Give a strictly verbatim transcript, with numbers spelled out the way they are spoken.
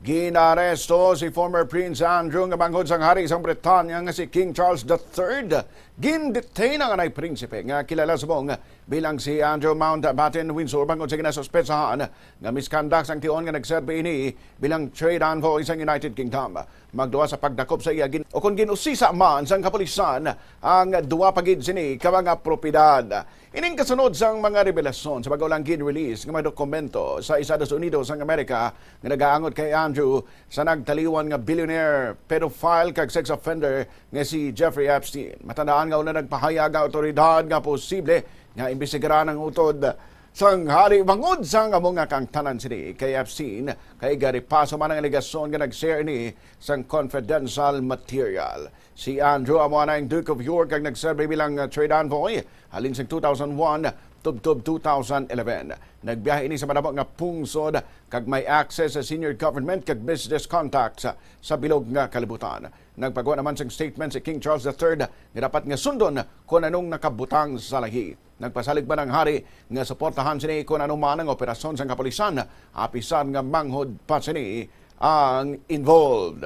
Ginaresto si former Prince Andrew nga manghod sang hari sang Britanya nga si King Charles the Third. Gindetain ang anay prinsipe nga kilala subong bilang si Andrew Mountbatten Windsor bangod sa ginasuspesahan nga misconduct sang tion nga nagserbi ini bilang trade envoy sang United Kingdom. Magduwa sa pagdakop sa iya gin-, o kon gin-usisa man sang kapulisan ang duwa pa gid sini ka mga propiedad. Ining kasunod sang mga revelasyon sa bag-o lang gin-release nga mga dokumento sa Estados Unidos sang Amerika nga nagaangot kay Andrew sa nagtaliwan nga billionaire, pedophile kag sex offender nga si Jeffrey Epstein. Matandaan nga una nagpahayag ang awtoridad nga posible nga imbestigaran ang utod sang hari bangod sang amo nga kahangtanan sini kay Epstein kay garipaso man ang alegasyon nga nag-share ini sang confidential material. Si Andrew amo na ang Duke of York kag nagserbi bilang, uh, trade envoy halin sang two thousand one tubtob two thousand eleven. Nagbiyahe ini sa madamo nga pungsod kag may access sa senior government kag business contacts sa bilog nga kalibutan. Nagpagawa naman sing statement si King Charles the Third nga dapat nga sundon kon anong nakabutang sa lahi. Nagpasalig man ang hari nga suportahan sini kon ano man ang operasyon sang kapulisan, apisan nga manghod pa sini ang involved.